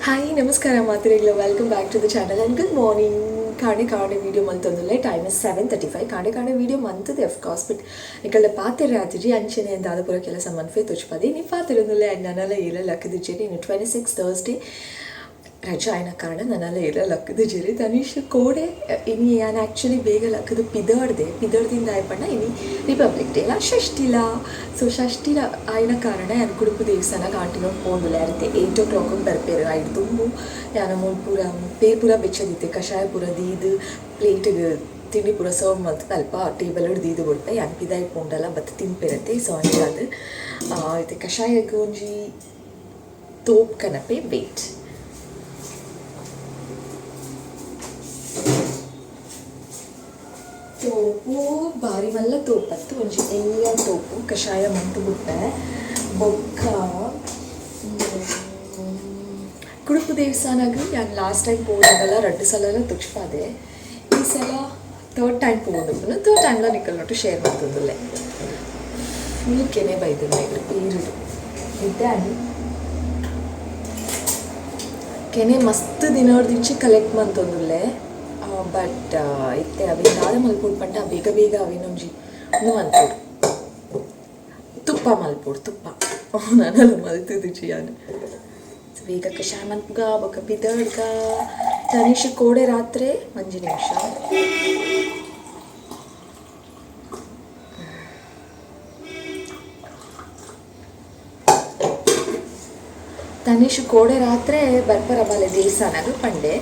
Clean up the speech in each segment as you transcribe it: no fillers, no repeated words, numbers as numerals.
Hi ನಮಸ್ಕಾರ ಮಾತೆರೆಗ್ಲ, welcome back to the channel and good morning. ಕಾಂಡೆ ಕಾಂಡೆ ವೀಡಿಯೋ ಮಲ್ತೊಂದುಲ್ಲೆ. Time is 7:35. ಕಾಂಡೆ ಕಾಂಡೆ ವೀಡಿಯೋ ಮಂತದೆ ಅಫ್ಕೋರ್ಸ್, ಬಟ್ ನಿಕಲ್ಡ ಪಾತೆರ ಆತಿಜಿ. ಅಂಚೆನೆ ದಾದ ಪೂರ ಕೆಲಸ ಮನ್ಫೆ ತೋಚ್ಪದಿ ನೀ ಪಾತೆರೊಂದುಲ್ಲೆ. ಆ್ಯಂಡ್ ನನಲ ಏಲ ಲಕ್ಕದಿಜ್ಜೆರ್. ಇನ್ನು 26 ಥರ್ಸ್ಡೇ, ರಜಾ ಆಯಿನ ಕಾರಣ ನನಲ ಏಲ ಲಕ್ಕದಿಜ್ಜೆರ್. ತನಿಷ್ ಕೋಡೆ ಇನಿ ಯಾನ್ ಆ್ಯಕ್ಚುಲಿ ಬೇಗ ಲಕ್ಕದು ಪಿದರ್ದೆ. ಪಿದರ್ದಿಂದ ಆಯ್ಪಂಡ ಇನಿ ರಿಪಬ್ಲಿಕ್ ಡೇಲ ಷಷ್ಠಿಲ. ಸೊ ಷಷ್ಠಿಲ ಆಯಿನ ಕಾರಣ ಯಾನ್ ಕುಡುಪು ದೇವಸ್ಥಾನ ಆಂಟಿನೋಟ್ ಪೋಂದುಲ್ಲೆ. ಅರಿತೆ 8 ಓ ಕ್ಲಾಕ್ ಬರ್ಪೇರು. ಐಡ್ ದುಂಬು ಯಾನ ಮೂಲು ಪೂರ ಪೇರ್ ಪೂರ ಬೆಚ್ಚದಿತ್ತೆ. ಕಷಾಯ ಪೂರ ದೀದ್, ಪ್ಲೇಟ್ಗ್ ತಿಂಡಿ ಪೂರ ಸರ್ವ್ ಮಲ್ತ್ ಅಲ್ಪ ಟೇಬಲ್ ದೀದ್ ಕೊಡ್ಪೆ. ಯಾನ್ ಪಿದಾಯಿ ಪೋಂಡಲ ಬತ್ತ್ ತಿನ್ಪೆರತ್ತೆ. ಸೊ ಅಂಚಾದ್ ಇತ್ತೆ ಕಷಾಯಗ್ ಒಂಜಿ ತೋಪ್ ಕನಪೆ. ವೇಟ್, ತೋಪು ಬಾರಿ ಮಲ್ಲ ತೋಪತ್ತು, ಒಂಜಿ ಎಲ್ಯ ತೋಪು. ಕಷಾಯ ಮಂತ್ ಬುಡ್ಪೆ. ಬೊಕ್ಕ ಕುಡುಪು ದೇವಸ್ಥಾನಗ್ ಯಾನ್ ಲಾಸ್ಟ್ ಟೈಮ್ ಪೋನಾಗಲ ರಡ್ಡ್ ಸಲಲ ತುಚ್ಪಾದೆ. ಈ ಸಲ ಥರ್ಡ್ ಟೈಮ್ ಪೋವೊಂದುಪ್ಪುನು. ಥರ್ಡ್ ಟೈಮ್ಲ ನಿಕಲ್ನೊಟ್ಟು ಶೇರ್ ಮಲ್ತೊಂದುಲ್ಲೆ. ಫುಲ್ ಕೆನೆ ಬೈದುಂಡು ಪೇರುಡು. ಇತ್ತೆ ಆಂಡ್ ಕೆನೆ ಮಸ್ತ್ ದಿನೊರ್ದಿಂಚಿ ಕಲೆಕ್ಟ್ ಮಂತೊಂದುಲ್ಲೆ. ಬಟ್ ಇತ್ತೆ ಅವೆನ್ ದಾದ ಮಲ್ಪೊಡು ಪಂಡ, ಬೇಗ ಬೇಗ ಅವೆನೊಂಜಿ ಉಂದು ಮಲ್ಪೊಡು, ತುಪ್ಪ ಮಲ್ಪೊಡು. ತುಪ್ಪ ನನಲ ಮಲ್ತುದುಜಿ ಯಾನ್. ಬೇಗ ಕಷಾಯ ಮನ್ಪುಗ, ಬೊಕ ಪಿದಡ್ಗ. ತನಿಷ್ ಕೋಡೆ ರಾತ್ರೆ, ಒಂಜಿ ನಿಮಿಷ. ತನಿಷ್ ಕೋಡೆ ರಾತ್ರೆ ಬರ್ಪರ ಬಾಲೆ ದೇವಸ್ಥಾನಗ್ ಪಂಡೆ.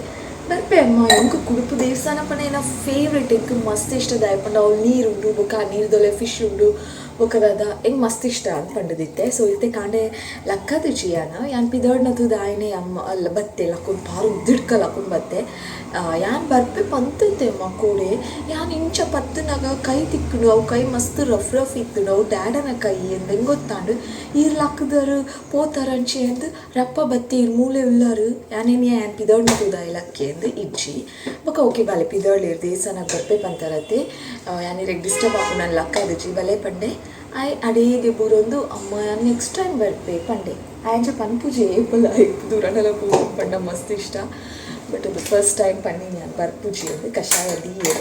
ಬರ್ಪೆ ಅಮ್ಮ, ಎಂಕ್ ಕುಡುಪು ದೇವಸ್ಥಾನ ಪಂಡ ಎನ್ನ ಫೇವ್ರೆಟ್. ಎಂಕ್ ಮಸ್ತ್ ಇಷ್ಟ. ದಾಯೆ ಪಂಡ ಅವ್ಲು ನೀರು ಉಂಡು, ಬೊಕ ಆ ನೀರ್ದೊಲೆ ಫಿಶ್ ಉಂಡು, ಬೊಕ ದಾದ ಎಂಕ್ ಮಸ್ತ್ ಇಷ್ಟ ಅಂದ್ ಪಂಡದಿತ್ತೆ. ಸೊ ಇತ್ತೆ ಕಾಂಡೆ ಲಕ್ಕದಿಜಿ ಯಾನ್. ಯಾನ್ ಪಿದರ್ಡ್ನ ತೂದು ಆಯನೆ ಅಮ್ಮ ಅಲ್ಲ ಬತ್ತೆ, ಲಕ್ಕೊಂದು ಪಾರು ದಿಡ್ಕ ಲಕ್ಕೊಂದು ಬತ್ತೆ. ಯಾನ್ ಬರ್ಪೆ ಪಂತುಂತೆ ಅಮ್ಮ ಕೋಡೆ. ಯಾನ್ ಇಂಚ ಪತ್ತುನಗ ಕೈ ತಿಕ್ಕುಂಡು. ಅವು ಕೈ ಮಸ್ತ್ ರಫ್ ರಫ್ ಇತ್ತುಂಡು. ಅವು ಡ್ಯಾಡನ ಕೈ ಅಂದ್ ಎಂಕ್ ಗೊತ್ತಾಂಡು. ಈರ್ ಲಕ್ಕುದರ್ ಪೋತಾರಂಚೆ ಅಂದ್ ರಪ್ಪ ಬತ್ತೆ. ಈರ್ ಮೂಲೆ ಉಲ್ಲರು. ಯಾನೇನಿಯ ಯಾನ್ ಪಿದರ್ಡ್ನ ತೂದಾಯಿ ಲಕ್ಕೆ ಅಂದ್ ಇಜ್ಜಿ. ಬೊಕ ಓಕೆ ಬಾಲೆ ಪಿದರ್ಡ್ ದೇವಸ್ಥಾನಕ್ಕೆ ಬರ್ಪೆ ಪಂತರತ್ತೆ, ಯಾನ್ ಇರೆಗ್ ಡಿಸ್ಟರ್ಬ್ ಆಪುಂಡು, ನಾನು ಲಕ್ಕದಿಜಿ ಬಲೆ ಪಂಡೆ. ಆಯ್ ಅಡೇಗೆ ಬೂರೊಂದು, ಅಮ್ಮ ಯಾನ್ ನೆಕ್ಸ್ಟ್ ಟೈಮ್ ಬರ್ಪೆ ಪಂಡೆ. ಆಂಚ ಪನ್ಪುಜಿ ಏಪಲ. ದೂರನೆಲ್ಲ ಪೋಪುನು ಪಂಡ ಮಸ್ತ್ ಇಷ್ಟ. ಬಟ್ ಅದು ಫಸ್ಟ್ ಟೈಮ್ ಪಂಡಿನಿ ಯಾನ್ ಬರ್ಪುಜಿ ಅಂದ್. ಕಷಾಯ ದೀಯೆ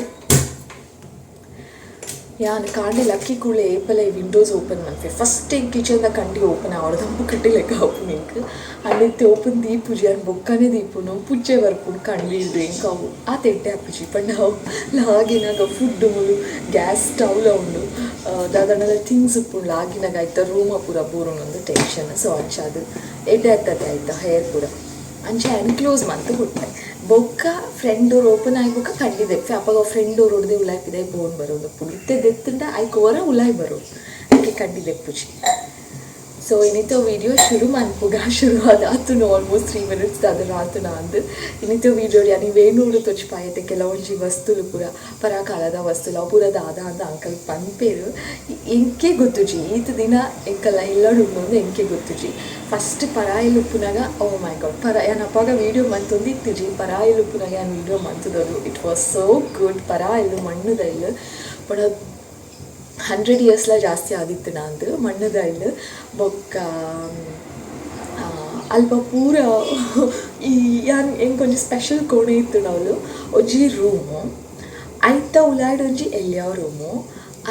ಯಾನ್. ಕಾಂಡೆ ಲಕ್ಕಿ ಕೂಡ್ಲೆ ಏಪಲ ಈ ವಿಂಡೋಸ್ ಓಪನ್ ಮನ್ಪೆ. ಫಸ್ಟ್ ಎಂಕ್ ಕಿಚನ್ದ ಕಂಡಿ ಓಪನ್ ಆವಡ್, ದಂಪು ಕಟ್ಟಿ ಲೆಕ್ಕ ಆಪುಂಡು ಎಂಕ್. ಆಂಡ ಇತ್ತೆ ಓಪನ್ ದೀಪುಜಿ ಯಾನ್, ಬೊಕ್ಕನೆ ದೀಪುನು. ಪುಚ್ಚೆ ಬರ್ಪುಂಡು ಕಂಡಿಡ್ದು. ಎಂಕ್ ಅವು ಆತ್ ಎಡ್ಡೆ ಆಪುಜಿ. ಪಂಡ ಅವು ಲಾಗಿನಾಗ ಫುಡ್ ಮೂಲು ಗ್ಯಾಸ್ ಸ್ಟವ್ಲ ಉಂಡು, ದಾದಾಂಡಲ ಥಿಂಗ್ಸ್ ಉಪ್ಪುಂಡು. ಲಾಗಿನಾಗ ಐತ ರೂಮ ಪೂರ ಬೂರುಂಡು ಟೆನ್ಷನ್. ಸೊ ಅಂಚಾದ್ ಎಡ್ಡೆ ಆಗ್ತದೆ ಆಯ್ತಾ ಹೇರ್ ಪೂರ. ಅಂಚ ಯಾನ್ ಕ್ಲೋಸ್ ಮಂತ್ ಬುಡ್ಪೆ. ಬೊಕ್ಕ ಫ್ರಂಟ್ ಡೋರ್ ಓಪನ್ ಆಯಿ ಬೊಕ್ಕ ಕಂಡಿ ದೆಪ್ಪೆ. ಅಪಗ ಫ್ರಂಟ್ ಡೋರ್ ಹೊಡೆದು ಉಲಾಯಿ ಪಿದಾಯಿ ಪೋನ್ ಬರೋದು. ಇತ್ತೆ ದೆತ್ತುಂಡ ಐಕ್ ಒರ ಉಲಾಯಿ ಬರೋದು, ಐಕೆ ಕಂಡಿ ದೆಪ್ಪುಜಿ. ಸೊ ಇನಿತ ವೀಡಿಯೋ ಶುರು ಮನ್ಪುಗ. ಶುರು ಆತುಂಡು, ಆಲ್ಮೋಸ್ಟ್ 3 ಮಿನಿಟ್ಸ್ ದಾದ ಆತುಂಡು ಅಂದ್. ಇನಿತ ವೀಡಿಯೋ ಯಾನ್ ವೇಣೂರು ತೊಚ್ಪಾಯತೆ. ಕೆಲವೊಂಜಿ ವಸ್ತುಲು ಪೂರ ಪರಾಕಾಲದ ವಸ್ತುಲು. ಅವು ಪೂರ ದಾದ ಅಂದ್ ಅಂಕಲ್ ಪನ್ಪೇರು. ಎಂಕೆ ಗೊತ್ತುಜಿ, ಈತ್ ದಿನ ಎಂಕಲ್ಲ ಇಲ್ಲಡ್ ಉಂಡು, ಎಂಕೆ ಗೊತ್ತುಜಿ. ಫಸ್ಟ್ ಪರಾಯಿಲ್ ಉಪ್ಪುನಾಗ, ಓ ಮೈ ಗಾಡ್, ಪರ ಯಾನ್ ಅಪಗ ವೀಡಿಯೋ ಮಂತೊಂದು ಇತ್ತಿಜಿ. ಪರಾಯಿಲ್ ಉಪ್ಪುನಾಗ ಯಾನ್ ವೀಡಿಯೋ ಮಂತುದೊಲು. It was so good. ಪರಾಯಿಲ್ ಮಣ್ಣುದ ಇಲ್ಲು ಪಂಡ 100 ಇಯರ್ಸ್ಲ ಜಾಸ್ತಿ ಆದಿತ್ತು ನಂದು ಮಣ್ಣುದ ಇಲ್ಲು. ಬೊಕ್ಕ ಅಲ್ಪ ಪೂರ ಈ ಯಾನ್ ಎಂಕೊಂಜಿ ಸ್ಪೆಷಲ್ ಕೋಣೆ ಇತ್ತು ಅವ್ಲು. ಒಂಜಿ ರೂಮು, ಐತ ಉಲಾಯ್ಡ್ ಒಂಜಿ ಎಲ್ಯ ರೂಮು,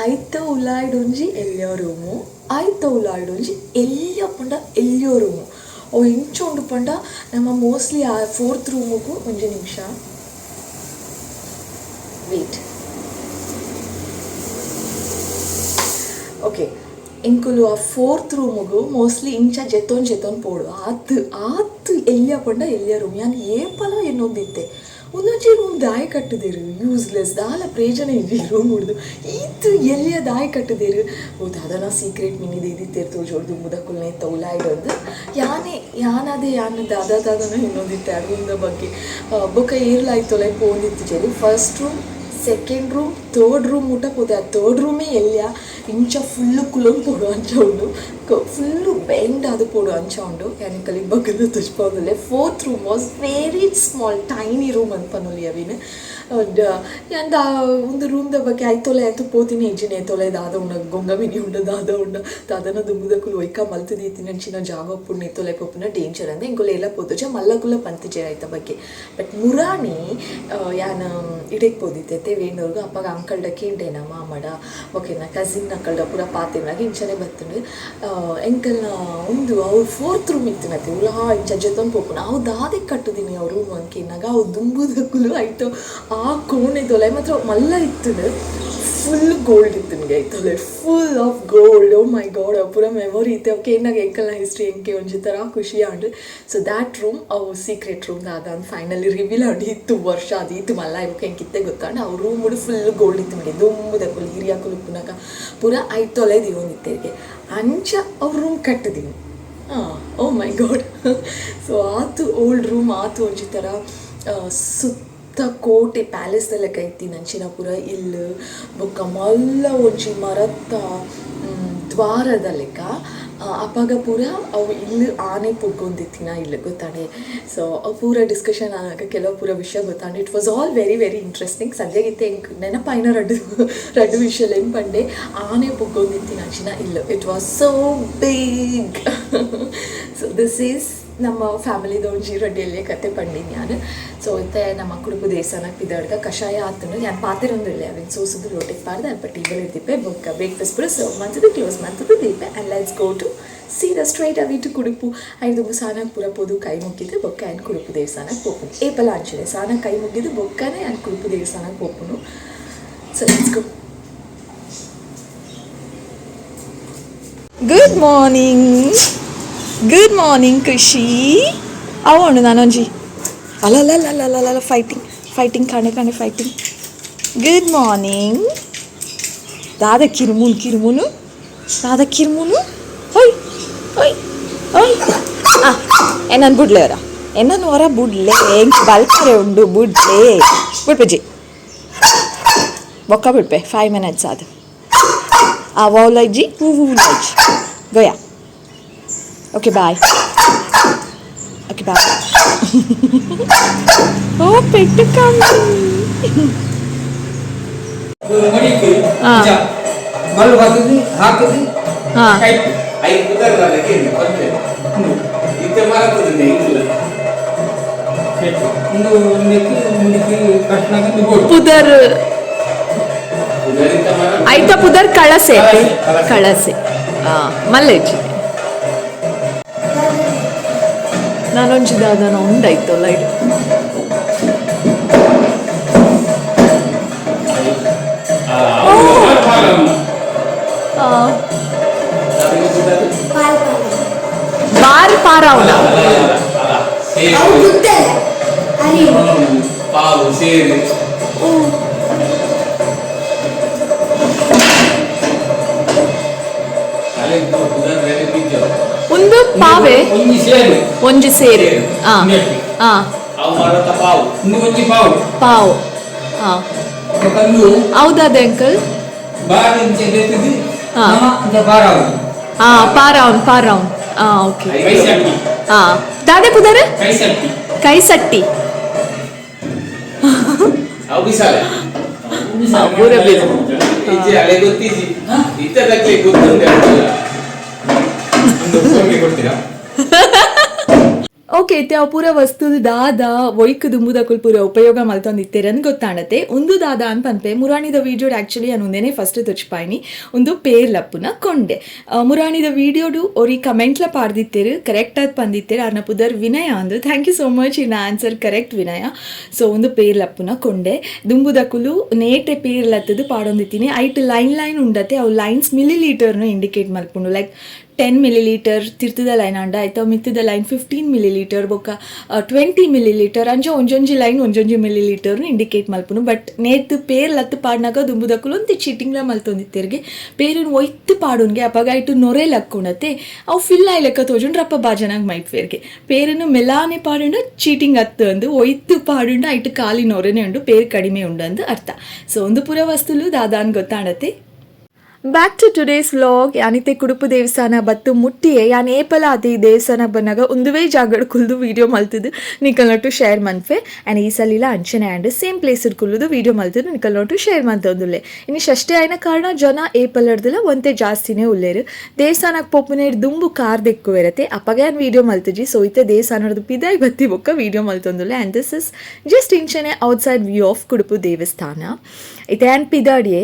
ಐತ ಉಲಾಯ್ಡ್ ಒಂಜಿ ಎಲ್ಯ ರೂಮು, ಐತ ಉಲಾಯ್ಡ್ ಒಂಜಿ ಎಲ್ಯ ಪಂಡ ಎಲ್ಯೋ ರೂಮು. ಅವು ಎಂಚ ಉಂಡು ಪಂಡ, ನಮ್ಮ ಮೋಸ್ಟ್ಲಿ ಆ ಫೋರ್ತ್ ರೂಮುಗು, ಒಂಜಿ ನಿಮಿಷ ವೇಟ್. ಓಕೆ, ಎಂಕುಲು ಆ ಫೋರ್ತ್ ರೂಮುಗು ಮೋಸ್ಟ್ಲಿ ಇಂಚ ಜೆತ್ತೊಂದು ಜೆತ್ತೊಂದು ಪೋಡು. ಆತ್ ಆತ್ ಎಲ್ಯ ಪಂಡ ಎಲ್ಯ ರೂಮ್. ಯಾನ್ ಏಪಲ ಎನ್ನೊಂದಿತ್ತೆ, ಒಂದೊಂಜಿ ರೂಮ್ ದಾಯ ಕಟ್ಟುದೇರು, ಯೂಸ್ಲೆಸ್, ದಾಲ ಪ್ರಯೋಜನ ಇಜ್ಜಿ ರೂಮ್ ಹುಡ್ದು, ಈತ್ ಎಲ್ಯ ದಾಯ ಕಟ್ಟುದೇರು, ಓ ದಾದನ ಸೀಕ್ರೆಟ್ ಮಿನಿ ದೀದಿತ್ತೇರು ತೋಜೋಡ್ದು ಮುದಕುಲ್ನೆ ತೌಲಾಯ್ಡೊಂದು. ಯಾನೇ ಯಾನಾದೆ ಯಾನ್ ದಾದಾ ದಾದನ ಎನ್ನೊಂದಿತ್ತೆ ಆ ರೂಮ್ದ ಬಗ್ಗೆ. ಬೊಕ್ಕ ಏರ್ಲಾಯ್ತೊಲೆ ಪೋಂದಿತ್ತು ಜರಿ. First room, second room third room ಮುಟ ಪೋತೆ. ಆ ಥರ್ಡ್ ರೂಮೇ ಎಲ್ಯ ಇಂಚ ಫುಲ್ಲು ಕುಲೊಂದು ಪೋಡು ಅಂಚ ಉಂಡು, ಫುಲ್ಲು ಬೆಂಡ್ ಆದ್ ಪೋಡು ಅಂಚ ಉಂಡು. ಯಾನ್ ಬಗ್ಗದ ತುಚ್ಪಾವೊಂದುಲ್ಲೆ. Fourth room was very small, tiny room ಅಂತ ಪನೊಲಿ ಅವಿನ್. ಯಾನ್ ದಾ ಉಂದು ರೂಮ್ದ ಬಗ್ಗೆ ಐತೊಲೆ ಆಯ್ತು ಪೋತಿನಿ ಇಜ್ಜಿನಿ ಐತೊಲೆ ದಾದ ಉಂಡ ಗೊಂಗ ಮಿನಿ ಉಂಡು ದಾದ ಉಂಡ ದಾದನ ದುಂಬುದಕುಲು ಒಯ್ಕ ಮಲ್ತ್ ದೀತಿನಂಚಿನ ಜಾಗ ಉಪ್ಪುಂಡು ಐತೊಲೆ ಪೋಪುನ ಡೇಂಜರ್ ಅಂದ್ ಎಂಕುಲು ಏಲ ಪೋತುಜ, ಮಲ್ಲಕುಲ ಪಂತಿಜೆರ್ ಐತ ಬಗ್ಗೆ. ಬಟ್ ಮುರಾನಿ ಯಾನ್ ಇಡೆಗ್ ಪೋದಿತ್ತೆ ವೇಣೂರ್ಗು, ಅಪ್ಪಗ ಅಂಕಲ್ಡ ಕೇಂಡೇನ ಮಾಮಡ ಬೊಕ್ಕ ಕಸಿನ್ ಅಕ್ಕಲ್ಡ ಪೂರ ಪಾತೆರ್ನಾಗ ಇಂಚನೆ ಬತ್ತುಂಡು. ಎಂಕಲ್ನ ಉಂದು ಅವು ಫೋರ್ತ್ ರೂಮ್ ಇತ್ತಿನತೆ ಉಲಾ ಇಂಚ ಜೆತ್ತೊಂದು ಪೋಪುನ ಅವು ದಾದೆಗ್ ಕಟ್ಟುದಿನಿ ಅವು ರೂಮ್ ಅಂದ್ ಕೇನ್ನಗ ಅವು ದುಂಬುದಕುಲು ಐತ ಆ ಕೋಣೆದೊಲೈ ಮಾತ್ರ ಮಲ್ಲ ಇತ್ತುಂಡು, ಫುಲ್ ಗೋಲ್ಡ್ ಇತ್ತುಂಡು ಐತೊಲೆ, full of gold. Oh my God, ಅವು ಪೂರ ಮೆಮೊರಿ ಇತ್ತೆ ಅವು ಕೇನ್ನಗ ಎಂಕಲ್ನ ಹಿಸ್ಟ್ರಿ ಎಂಕೆ ಒಂಜಿ ಥರ ಖುಷಿ ಆಂಡ್. ಸೊ ದಾಟ್ ರೂಮ್ ಅವು ಸೀಕ್ರೆಟ್ ರೂಮ್ ದಾದ ಅಂದ್ ಫೈನಲಿ ರಿವೀಲ್ ಆಂಡ್. ಇತ್ತು ವರ್ಷ ಅದು ಇತ್ತು ಮಲ್ಲ ಬೊಕ್ಕ ಎಂಕ್ ಇತ್ತೆ ಗೊತ್ತಾಂಡ್. ಅವು ರೂಮುಡು ಫುಲ್ ಗೋಲ್ಡ್ ಇತ್ತುಂಡು, ದುಂಬುದಕುಲು ಹಿರಿಯಕುಲು ಉಪ್ಪುನಗ ಪೂರ ಐತೊಲೆ ದೀವೊಂದಿತ್ತೆರ್ಗೆ ಅಂಚ ಅವು ರೂಮ್ ಕಟ್ಟುದಿನಿ. Oh my god. ಸೊ ಆತು ಓಲ್ಡ್ ರೂಮ್ ಆತು ಒಂಜಿ ಥರ ಸುತ್ತ ಕೋಟೆ ಪ್ಯಾಲೇಸ್ ದ ಲೆಕ್ಕ ಇತ್ತಿನಂಚಿನ ಪೂರ ಇಲ್ಲ್ ಬೊಕ್ಕ ಮಲ್ಲ ಒಂಜಿ ಮರತ್ತ ದ್ವಾರದ ಲೆಕ್ಕ. ಅಪಗ ಪೂರ ಅವು ಇಲ್ಲ್ ಆನೆ ಪೊಗ್ಗೊಂದಿತ್ತಿನ ಇಲ್ಲ್ ಗೊತ್ತಾಂಡೆ. ಸೊ ಅವು ಪೂರ ಡಿಸ್ಕಷನ್ ಆನಗ ಕೆಲವು ಪೂರ ವಿಷಯ ಗೊತ್ತಾಂಡ್. It was all very very interesting. ಸದ್ಯಗಿತ್ತೆ ಎಂಕ್ ನೆನಪಾಯಿನ ರಡ್ಡ್ ರಡ್ಡ್ ವಿಷಯ ಏನ್ ಪಂಡೆ, ಆನೆ ಪೊಗ್ಗೊಂದಿತ್ತಿನಂಚಿನ ಇಲ್ಲ್, it was so big. So this is ನಮ್ಮ ಫ್ಯಾಮಿಲಿದ ಒಂಜಿ ರಡ್ಡ್ ಎಲ್ಯ ಕತೆ ಪಂಡಿನಿ ಯಾನ್. ಸೊ ಇತ್ತೆ ನಮ್ಮ ಕುಡುಪು ದೇವಸ್ಥಾನಕ್ಕೆ ಪಿದಡ್ಗ ಕಷಾಯ ಆತುಂಡು. ಯಾನ್ ಪಾತೆರೊಂದುಲ್ಲೆ, ಅವೆನ್ ಸೋಸುದು ಲೋಟೆಗ್ ಪಾಡ್ದ್ ಅಲ್ಪ ಟೇಬಲ್ ಇಡ್ದಿಪ್ಪೆ. ಬೊಕ್ಕ ಬ್ರೇಕ್ಫಾಸ್ಟ್ ಪೂರ ಸರ್ವ್ ಮಂತುದು ಕ್ಲೋಸ್ ಮಂತುದು ದೀಪೆ and let's go to ಸೀದಾ ಸ್ಟ್ರೈಟ್ ಅವೇ ಟು ಕುಡುಪು. ಐದು ಸಾನಕ್ಕೆ ಪೂರ ಪೋದು ಕೈ ಮುಗಿದು ಬೊಕ್ಕ ಯಾನ್ ಕುಡುಪು ದೇವಸ್ಥಾನಕ್ಕೆ ಪೋಪುನು. ಏಪಲ ಅಂಚನೆ ಸಾನ ಕೈ ಮುಗಿದು ಬೊಕ್ಕನೆ ಯಾನ್ ಕುಡುಪು ದೇವಸ್ಥಾನಕ್ಕೆ ಪೋಪುನು. So let's go. Good morning, good morning Khushi. ಅವನು ನಾನೊಂಜಿ ಅಲ್ಲ ಅಲ್ಲ ಅಲ್ಲ ಅಲ್ಲ ಅಲ್ಲ ಫೈಟಿಂಗ್ ಫೈಟಿಂಗ್ ಕಾಣೆ ಕಾಣೆ ಫೈಟಿಂಗ್. ಗುಡ್ ಮಾರ್ನಿಂಗ್ ದಾದ ಕಿರುಮುನು ಕಿರುಮುನು ದಾದ ಕಿರುಮುನು ಹೊಯ್ ಹೊಯ್ ಹೊಯ್. ಎನ್ನನ್ ಬುಡ್ಲೆ ಅವರ ಎನ್ನನ್ ಹೊರ ಬುಡ್ಲೆ ಎಂಕ್ ಬಲ್ಪರೆ ಉಂಡು ಬುಡ್ಲೆ ಬುಡ್ಪೆಜಿ ಬೊಕ್ಕ ಬಿಡ್ಪೆ 5 minutes ಅದು ಆ ವೌಲೈಜಿ ಹೂವು ಲೈಜಿ ಗೊಯಾ. Okay bye, okay bye. Oh ಪೆಟ್ಟು ಕಮ್ಮಿ. ಪುದರ್ ಐತ ಪುದರ್ ಕಳಸೆ ಕಳಸೆ ಮಲ್ಲೇಜಿ. ನಾನೊಂಜಿ ದಾದನ ಉಂಡಾಯ್ತು ಲೈಟ್. ಬಾರ್ ಪಾರಾವನ ಪಾವು ಸೇರು. ಒಂದು ಪಾವೆ ಒಂಜಿ ಸೇರು ಒಂಜಿ ಸೇರು. ಆ ಆ ಅವು ಮರತ ಪಾವು ಒಂಜಿ ಪಾವು ಪಾವು. ಆ ಹೌದಾದೆ ಅಂಕಲ್. ಆ ಪಾರಾವನ್ ಪಾರಾವನ್. ಆ ಓಕೆ. ಆ ದಾದೆ ಪುದರ್ ಕೈಸಟ್ಟಿ. ಅವು ಬಿಸಾಲೆ ಪೂರ ಬಿಸಿ. ಅಲೆ ಗೊತ್ತಿಜಿ ಇತ್ತದಕ್ಕೆ ಗೊತ್ತುಂಟು. ಕೊಡ್ತೀರಾ? ಓಕೆ, ಇತ್ತೆ ಅವು ಪೂರ ವಸ್ತು ದಾದ ಒಯ್ಕ್ ದುಂಬುದಕುಲು ಪೂರ ಉಪಯೋಗ ಮಲ್ತೊಂದಿತ್ತೆರ್ ಗೊತ್ತಾಣತೆ. ಉಂದು ದಾದ ಅನ್ ಪನ್ಪೆ ಮುರಾಣಿದ ವೀಡಿಯೋಡ್ ಆಕ್ಚುಲಿ ಯಾನ್ ಉಂದೆನೆ ಫಸ್ಟ್ ತುಚ್ಪಾಯಿನಿ. ಉಂದು ಪೇರ್ಲಪ್ಪುನ ಕೊಂಡೆ. ಮುರಾಣಿದ ವೀಡಿಯೋಡು ಒರಿ ಕಮೆಂಟ್ಲ ಪಾಡ್ದಿತ್ತೆರ್, ಕರೆಕ್ಟ್ ಆದ್ ಪಂದಿತ್ತೆರ್. ಅರ್ನ ಪುದರ್ ವಿನಯ ಅಂದು. Thank you so much in answer correct Vinaya. So ಉಂದು ಪೇರ್ಲಪ್ಪುನ ಕೊಂಡೆ. ದುಂಬುದಕುಲು ನೇಟೆ ಪೇರ್ಲತ್ತದು ಪಾಡೊಂದಿತ್ತೀನಿ. ಐಟ್ ಲೈನ್ ಲೈನ್ ಉಂಡತೆ, ಅವು ಲೈನ್ಸ್ ಮಿಲಿ ಲೀಟರ್ನು ಇಂಡಿಕೇಟ್ ಮಲ್ಪುಂಡು, ಲೈಕ್ 10 millilitre ತಿರ್ತದ line ಆಂಡ ಐತ ಮಿತ್ತದ ಲೈನ್ 15 ಮಿಲಿಲೀಟರ್ ಬೊಕ್ಕ 20 ಮಿಲಿಲೀಟರ್ ಅಂಚ ಒಂಜೊಂಜಿ ಲೈನ್ ಒಂಜೊಂಜಿ ಮಿಲಿಲೀಟರ್ ಇಂಡಿಕೇಟ್ ಮಲ್ಪುನು. ಬಟ್ ನೇತ್ ಪೇರ್ ಲತ್ತು ಪಾಡ್ನಾಗ ದುಂಬುದಕುಲು ಒಂತೆ ಚೀಟಿಂಗ್ಲ ಮಲ್ತೊಂದಿತ್ತೆರ್ಗೆ. ಪೇರುನ್ ಒಯ್ತು ಪಾಡುನ್ಗೆ, ಅಪಗ ಐಟು ನೊರೆ ಲಕ್ಕುಣತೆ, ಅವು ಫಿಲ್ ಆಯ್ಲೆಕ್ಕ ತೋಜುಂಡ್ರ ಅಪ್ಪ ಬಾಜನಾಗ್ ಮೈಪ್ವೇರ್ಗೆ. ಪೇರುನು ಮೆಲಾನೆ ಪಾಡುಂಡ ಚೀಟಿಂಗ್ ಅತ್ತು ಅಂದು, ಒಯ್ತು ಪಾಡುಂಡ ಐಟು ಖಾಲಿ ನೊರೆನೆ ಉಂಡು, ಪೇರು ಕಡಿಮೆ ಉಂಡು ಅಂದು ಅರ್ಥ. ಸೊ ಒಂದು ಪುರ ವಸ್ತುಲು ದಾದಾನ್ ಗೊತ್ತಾಣತೆ. Back to today's vlog. ಯಾನಿತೆ Kudupu ದೇವಸ್ಥಾನ ಬತ್ತು ಮುಟ್ಟಿಯೇ. ಯಾನ್ ಏಪಲ ಅದೇ ಈ ದೇವಸ್ಥಾನ ಬನ್ನಾಗ ಒಂದುವೇ ಜಾಗಡ್ ಕುಲ್ದು ವೀಡಿಯೋ ಮಲ್ತದು ನಿಕಲ್ನೊಟ್ಟು ಶೇರ್ ಮನ್ಫೆ. ಆ್ಯಂಡ್ ಈ ಸಲಿಲ ಅಂಚನೆ and same place ಕುಲ್ಲುದು video ಮಲ್ತದು ನಿಕಲ್ನೊಟ್ಟು share ಮಂತೊಂದುಲ್ಲೆ. ಇನ್ನು ಷಷ್ಠಿ ಆಯ್ನ ಕಾರಣ ಜನ ಏಪಲರ್ದಲ ಒಂತೆ ಜಾಸ್ತಿನೇ ಉಲ್ಲೇರು. ದೇವಸ್ಥಾನಕ್ಕೆ ಪೋಪುನೇರ್ ದುಂಬು ಕಾರ್ ದೆಕ್ಕುವೆರತೆ, ಅಪ್ಪಗೆ ಯಾನ್ ವೀಡಿಯೋ ಮಲ್ತುಜಿ. ಸೊ ಇತ್ತೆ ದೇವಸ್ಥಾನದ ಪಿದಾಯ್ ಬತ್ತಿ ಬೊಕ್ಕ ವೀಡಿಯೋ ಮಲ್ತೊಂದುಲ್ಲೆ. And this is just ಇಂಚನೆ outside view of Kudupu ದೇವಸ್ಥಾನ. ಇತ್ತೆ ಯಾನ್ ಪಿದಾಡಿಯೇ.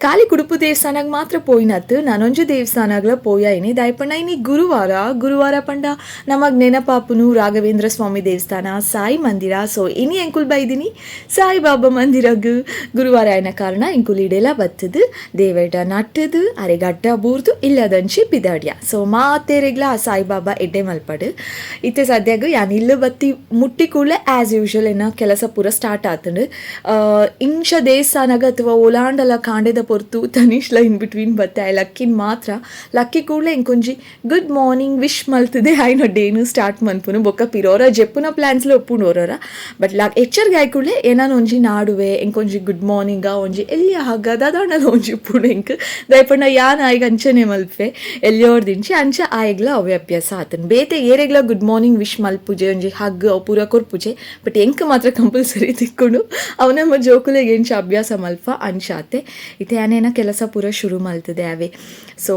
ಖಾಲಿ ಕುಡುಪು ದೇವಸ್ಥಾನಕ್ಕೆ ಮಾತ್ರ ಪೋಯಿನತ್ತು, ನಾನೊಂಜಿ ದೇವಸ್ಥಾನಗ್ಲ ಪೋಯಾಯಿನಿ. ದಾಯಪಂಡ ಇನಿ ಗುರುವಾರ. ಗುರುವಾರ ಪಂಡ ನಮಗ್ ನೆನಪಾಪುನು ರಾಘವೇಂದ್ರ ಸ್ವಾಮಿ ದೇವಸ್ಥಾನ, ಸಾಯಿ ಮಂದಿರ. ಸೊ ಇನಿ ಎಂಕುಲ್ ಬೈದಿನಿ ಸಾಯಿಬಾಬಾ ಮಂದಿರಗ್. ಗುರುವಾರ ಆಯ್ನ ಕಾರಣ ಎಂಕುಲ್ ಇಡೆಲ ಬತ್ತದು ದೇವೇಟ ನಟ್ಟದು ಅರೆ ಗಡ್ಡ ಬೂರ್ದು ಇಲ್ಲದಂಚಿ ಪಿದಾಡ್ಯ. ಸೊ ಮಾತೇರೆಗ್ಲ ಆ ಸಾಯಿಬಾಬಾ ಎಡ್ಡೆ ಮಲ್ಪಡು. ಇತ್ತೆ ಸದ್ಯಾಗ ಯಾನ್ ಇಲ್ಲು ಬತ್ತಿ ಮುಟ್ಟಿ ಕೂಡಲೇ ಆ್ಯಸ್ ಯೂಶುವಲ್ ಏನ ಕೆಲಸ ಪೂರ ಸ್ಟಾರ್ಟ್ ಆತಂಡು. ಇಂಚ ದೇವಸ್ಥಾನಗ ಅಥವಾ ಓಲಾಂಡಲ ಕಾಂಡೆದ ಪೊರ್ತು ತನಿಷ್ಲ ಇನ್ ಬಿಟ್ವೀನ್ ಬತ್ತೆ. ಲಕ್ಕಿನ್ ಮಾತ್ರ, ಲಕ್ಕಿ ಕೂಡಲೇ ಇಂಕೊಂಜಿ good morning wish ಮಲ್ತದೆ ಆಯ್ನ ಡೇನು ಸ್ಟಾರ್ಟ್ ಮನ್ಪುನು. ಬೊಕ್ಕ ಪಿರೋರ ಜೆಪ್ಪುನ ಪ್ಲ್ಯಾನ್ಸ್ಲ ಒಪ್ಪುಂಡು ಓರೋರ. ಬಟ್ ಲಾಕ್ ಎಚ್ಚರ್ಗೆ ಆಯ್ ಕೂಡಲೇ ಏನಾನ ಒಂಜಿ ನಾಡುವೆ, ಇಂಕೊಂಜಿ ಗುಡ್ ಮಾರ್ನಿಂಗ, ಒಂಜಿ ಎಲ್ಲಿಯ ಹಗ್ಗ ದಾದಾಂಡಲ ಒಂಜಿ ಉಪ್ಪುಂಡು ಎಂಕ್. ದಯಪಂಡ ಯಾನ್ ಆಯ್ಗ ಅಂಚನೆ ಮಲ್ಪೆ ಎಲ್ಲಿಯೋರ್ದಿಂಚಿ. ಅಂಚ ಆಯ್ಗ್ಲ ಅವೇ ಅಭ್ಯಾಸ ಆತನ್. ಬೇತೆ ಏರೆಗ್ಲ good morning wish ಮಲ್ಪುಜೆ, ಒಂಜಿ ಹಗ್ ಅವು ಪೂರ ಕೊರ್ಪುಜೆ. ಬಟ್ ಎಂಕ್ ಮಾತ್ರ ಕಂಪಲ್ಸರಿ ತಿಕ್ಕೊಂಡು. ಅವು ನಮ್ಮ ಜೋಕುಲೆಗ್ ಎಂಚ ಅಭ್ಯಾಸ ಮಲ್ಪ ಅಂಚಾತೆ. ಇತ್ತೆ ಯಾನೇನ ಕೆಲಸ ಪೂರ ಶುರು ಮಲ್ತದೆ ಅವೇ. ಸೊ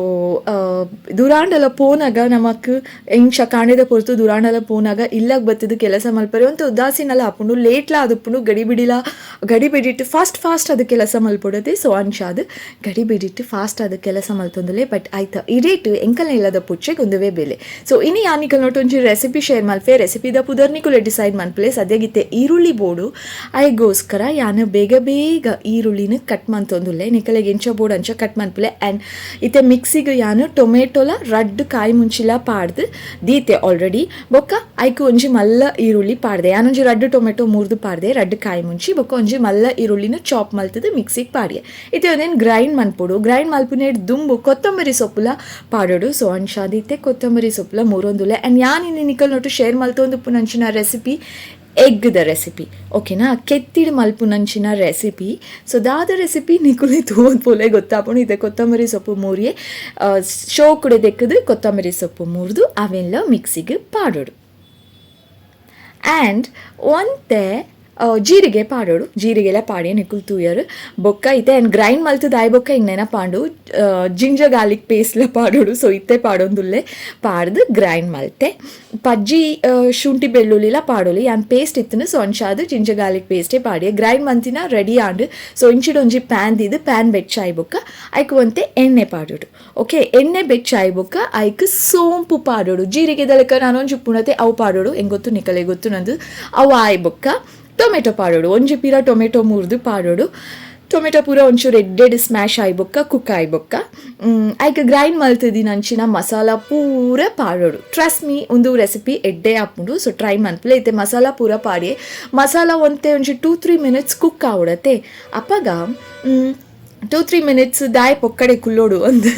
ದುರಾಂಡಲ ಪೋನಾಗ ನಮಕ್ ಎಂಚ ಕಾಂಡೆದ ಪೊರ್ತು ದುರಾಂಡಲ ಪೋನಾಗ ಇಲ್ಲಾಗ ಬತ್ತದು ಕೆಲಸ ಮಲ್ಪರೆ ಒಂತೆ ಉದಾಸೀನಲ ಆಪುಂಡು. ಲೇಟ್ಲ ಆದುಪ್ಪುಂಡು, ಗಡಿ ಬಿಡಿಲ ಗಡಿ ಬಿಡಿಟ್ಟು ಫಾಸ್ಟ್ ಫಾಸ್ಟ್ ಅದು ಕೆಲಸ ಮಲ್ಪೊಡದೆ. ಸೊ ಅಂಚಾದ್ ಗಡಿ ಬಿಡಿಟ್ಟು ಫಾಸ್ಟ್ ಅದು ಕೆಲಸ ಮಲ್ತೊಂದುಲೆ. ಬಟ್ ಆಯ್ತ ಇಡೇಟ್ ಎಂಕಲ್ನ ಇಲ್ಲದ ಪುಚ್ಚೆಗ್ ಒಂದುವೇ ಬೆಲೆ. ಸೊ ಇನಿ ಯಾನಿಕಲ್ ನೋಟ್ ಒಂಜಿ ರೆಸಿಪಿ ಶೇರ್ ಮಲ್ಪೆ. ರೆಸಿಪಿದ ಪುದರ್ ನಿಕುಲೆ ಡಿಸೈಡ್ ಮನ್ಪಲೆ. ಸದ್ಯಗಿತ್ತೆ ಈರುಳ್ಳಿ ಬೋಡು. ಐಗೋಸ್ಕರ ಯಾನು ಬೇಗ ಬೇಗ ಈರುಳ್ಳಿನ ಕಟ್ ಮಂತೊಂದುಲ್ಲೆ. ನಿಕಲೆಗ್ ಎಂಚ ಬೋಡು ಅಂಚ ಕಟ್ ಮನ್ಪುಲೆ. ಆ್ಯಂಡ್ ಇತ್ತೆ ಮಿಕ್ಸಿಗೆ ಯಾನು ಟೊಮೆಟೊಲ ರಡ್ಡ್ ಕಾಯಿ ಮುಂಚಿಲ ಪಾಡ್ದು ದೀತೆ ಆಲ್ರೆಡಿ. ಬೊಕ್ಕ ಐಕ್ ಒಂಜಿ ಮಲ್ಲ ಈರುಳ್ಳಿ ಪಾಡ್ದೆ. ಯಾನೊಂಜಿ ರಡ್ಡ್ ಟೊಮೆಟೊ ಮೂರ್ದು ಪಾಡ್ದೆ, ರಡ್ಡ್ ಕಾಯಿ ಮುಂಚಿ, ಬೊಕ್ಕ ಒಂಜಿ ಮಲ್ಲ ಈರುಳ್ಳಿನ ಚಾಪ್ ಮಲ್ತದು ಮಿಕ್ಸಿಗೆ ಪಾಡಿಯೆ. ಇತ್ತೆ ಒಂದೇನು ಗ್ರೈಂಡ್ ಮನ್ಪೊಡು. ಗ್ರೈಂಡ್ ಮಲ್ಪುನೇಡ್ ದುಂಬು ಕೊತ್ತಂಬರಿ ಸೊಪ್ಪುಲ ಪಾಡೋಡು. ಸೊ ಅಂಚಾದಿತ್ತೆ ಕೊತ್ತಂಬರಿ ಸೊಪ್ಪುಲ ಮೂರೊಂದುಲೆ. ಆ್ಯಂಡ್ ಯಾನ್ ಇನಿ ನಿಕಲ್ ನೊಟ್ಟು ಶೇರ್ ಮಲ್ತೊಂದು ಉಪ್ಪುನಂಚಿನ ರೆಸಿಪಿ ಎಗ್ದ ರೆಸಿಪಿ, ಓಕೆನಾ? ಕೆತ್ತಿಡ್ ಮಲ್ಪುನಂಚಿನ ರೆಸಿಪಿ. ಸೊ ದಾದ ರೆಸಿಪಿ ನಿಕುಲೆ ತೂವೊಂದು ಪೋಲೆ ಗೊತ್ತಾಪುಂಡು. ಇದೆ ಕೊತ್ತಂಬರಿ ಸೊಪ್ಪು ಮೂರಿಯೆ. ಶೋಕುಡೆ ದೆಕ್ಕದು ಕೊತ್ತಂಬರಿ ಸೊಪ್ಪು ಮೂರ್ದು ಅವೆಲ್ಲ ಮಿಕ್ಸಿಗೆ ಪಾಡೋಡು. ಆ್ಯಂಡ್ ಒಂತೆ ಜೀರಿಗೆ ಪಾಡೋಡು. ಜೀರಿಗೆಲ್ಲ ಪಾಡಿ ನಿಕುಲ್ ತೂಯರು. ಬೊಕ್ಕ ಇತ್ತೆ ಆ್ಯಂಡ್ ಗ್ರೈಂಡ್ ಮಲ್ತದ ಆಯ್ ಬೊಕ್ಕ ಹಿಂಗೆ ನೆನಪಾಂಡು, ಜಿಂಜರ್ ಗಾರ್ಲಿಕ್ ಪೇಸ್ಟ್ಲ ಪಾಡೋಡು. ಸೊ ಇತ್ತೆ ಪಾಡೊಂದುಲ್ಲೆ. ಪಾಡ್ದು ಗ್ರೈಂಡ್ ಮಲ್ತೆ. ಪಜ್ಜಿ ಶುಂಠಿ ಬೆಳ್ಳುಳ್ಳಿಲ ಪಾಡೋಲಿ. ಯಾನ್ ಪೇಸ್ಟ್ ಇತ್ತನು, ಸೊ ಅಂಚಾದ್ ಜಿಂಜರ್ ಗಾರ್ಲಿಕ್ ಪೇಸ್ಟೇ ಪಾಡಿಯೆ. ಗ್ರೈಂಡ್ ಮಂತಿನ ರೆಡಿ ಆಂಡ್. ಸೊ ಇಂಚಿಡ್ ಒಂಜಿ ಪ್ಯಾನ್ ದೀದು ಪ್ಯಾನ್ ಬೆಚ್ಚಾಯ್ ಬೊಕ್ಕ ಐಕ್ ಒಂತೆ ಎಣ್ಣೆ ಪಾಡೋಡು. ಓಕೆ, ಎಣ್ಣೆ ಬೆಚ್ಚಾಯ್ ಬೊಕ್ಕ ಐಕ್ ಸೋಂಪು ಪಾಡೋಡು. ಜೀರಿಗೆ ದಳಕ ನಾನೊಂಜಿ ಉಪ್ಪುಣತೆ ಅವು ಪಾಡೋಡು. ಹೆಂಗ್ ಗೊತ್ತು ನಿಕಲೆ ಗೊತ್ತು ನಂದು. ಅವು ಆಯ್ ಬೊಕ್ಕ ಟೊಮೆಟೊ ಪಾಡೋಡು. ಒಂಜಿ ಪೀರ ಟೊಮೆಟೊ ಮುರಿದು ಪಾಡೋಡು. ಟೊಮೆಟೊ ಪೂರ ಒಂಚೂರು ಎಡ್ಡೆಡ್ ಸ್ಮ್ಯಾಶ್ ಆಯ್ ಬೊಕ್ಕ, ಕುಕ್ ಆಯ್ ಬೊಕ್ಕ ಐಕ್ ಗ್ರೈಂಡ್ ಮಲ್ತದಿನ ಅಂಚಿನ ಮಸಾಲ ಪೂರ ಪಾಡೋಡು. ಟ್ರಸ್ಟ್ ಮೀ, ಒಂದು ರೆಸಿಪಿ ಎಡ್ಡೆ ಆಪುಂಡು. ಸೊ ಟ್ರೈ ಮನ್ಪುಲೆ. ಇತ್ತೆ ಮಸಾಲ ಪೂರ ಪಾಡಿ ಮಸಾಲ ಒಂತೆ ಒಂಜಿ 2-3 ಮಿನಿಟ್ಸ್ ಕುಕ್ ಆವಡತೆ. ಅಪಗ 2-3 ಮಿನಿಟ್ಸ್ ದಾಯ್ ಪೊಕ್ಕಡೆ ಕುಲ್ಲೋಡು ಒಂದು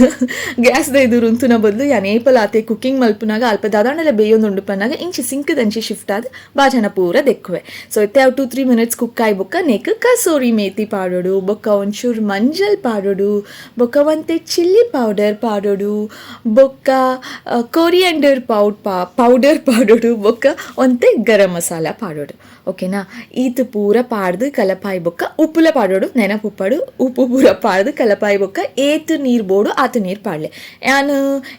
ಗ್ಯಾಸ್ದ ಎದುರು ಉಂತುನ ಬದಲು, ಯಾನ್ ಏಪಲ ಆತೆ ಕುಕ್ಕಿಂಗ್ ಮಲ್ಪುನಾಗ ಅಲ್ಪ ದಾದಾಂಡಲ ಬೇಯೊಂದುಂಡು ಪನ್ನಾಗ ಇಂಚಿ ಸಿಂಕ್ದಂಚಿ ಶಿಫ್ಟ್ ಆದ್ ಬಾಜನ ಪೂರ ದೆಕ್ಕುವೆ. ಸೊ ಇತ್ತೆ ಅವು 2-3 ಮಿನಿಟ್ಸ್ ಕುಕ್ ಆಯ್ ಬೊಕ್ಕ ನೆಕ್ ಕಸೂರಿ ಮೇತಿ ಪಾಡೋಡು, ಬೊಕ್ಕ ಒಂಚೂರು ಮಂಜಲ್ ಪಾಡೋಡು, ಬೊಕ್ಕ ಒಂತೆ ಚಿಲ್ಲಿ ಪೌಡರ್ ಪಾಡೋಡು, ಬೊಕ್ಕ ಕೊರಿಯಂಡರ್ ಪೌಡರ್ ಪಾಡೋಡು, ಬೊಕ್ಕ ಒಂತೆ ಗರಂ ಮಸಾಲ ಪಾಡೋಡು, ಓಕೆನಾ? ಈತ್ ಪೂರ ಪಾಡ್ದು ಕಲಪಾಯಿ ಬೊಕ್ಕ ಉಪ್ಪುಲ ಪಾಡೋಡು. ನೆನಪುಪ್ಪಡು, ಉಪ್ಪು ಪೂರ ಪಾಡ್ದು ಕಲಪಾಯಿ ಬೊಕ್ಕ ಏತ್ ನೀರು ಬೋಡು ಆತ್ ನೀರು ಪಾಡ್ಲೆ. ಯಾನ್